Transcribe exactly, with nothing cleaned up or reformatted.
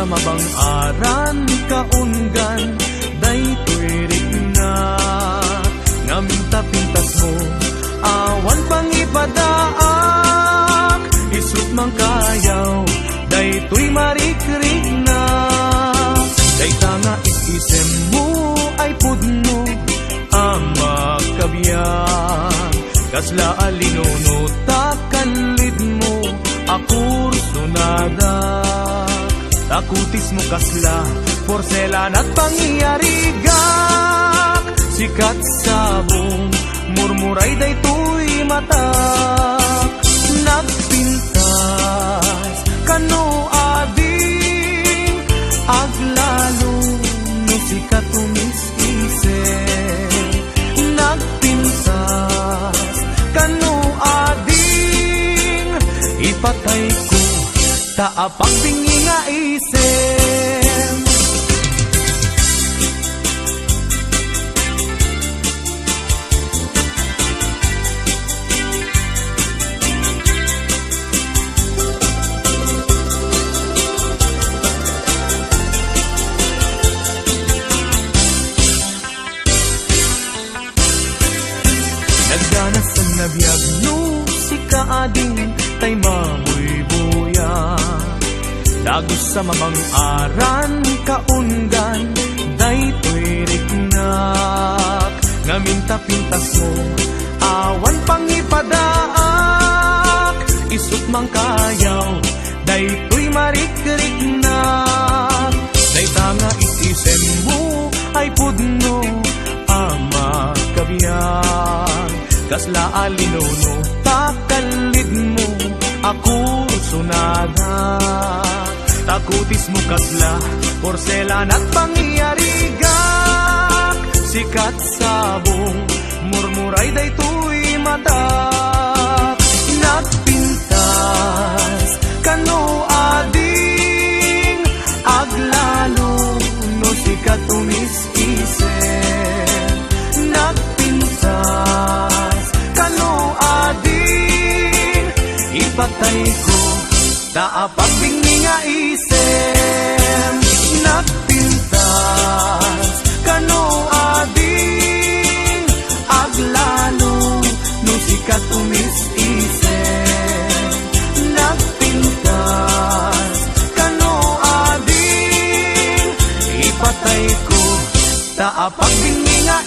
Mabang-aran kaunggan daytoy riknak, ngem ta pintasmo, awan pangipadaak, isut' mangkayaw daytoy marikriknak. Dayta nga is-isemmo ay pudno a makabiag, kasla a linunot a kallidmo a kursonadak. Ta kutismo kasla porselanat pangiyarigak, sikat sabong, murmuray daytoy matak. Nagpintas kano ading, aglalo no sika tumis-, isip. Nagpintas kano ading, ipatayko ta apagbingi nga isip. Nagdanas a biag no sika ading tay mabuybuya. Dagus a mabang-aran kaunggan daytoy riknak. Ngamin ta pintasmo, awan pangipadaak, isut' mangkayaw daytoy marikriknak. Dayta nga is-isemmo ay pudno a makabiag, kasla a linunot a kallidmo a kursonadak. Ta kutismo kasla porselanat pangiyarigak, sikat sabong, murmuray daytoy matak. Nagpintas kano ading, aglalo no sika tumis-, isip. Nagpintas kano ading, ipatayko ta apagbingi nga isip. Nagpintas kano ading, aglalo no sika tumis-isip. Nagpintas kano ading, ipatayko ta apagbingi nga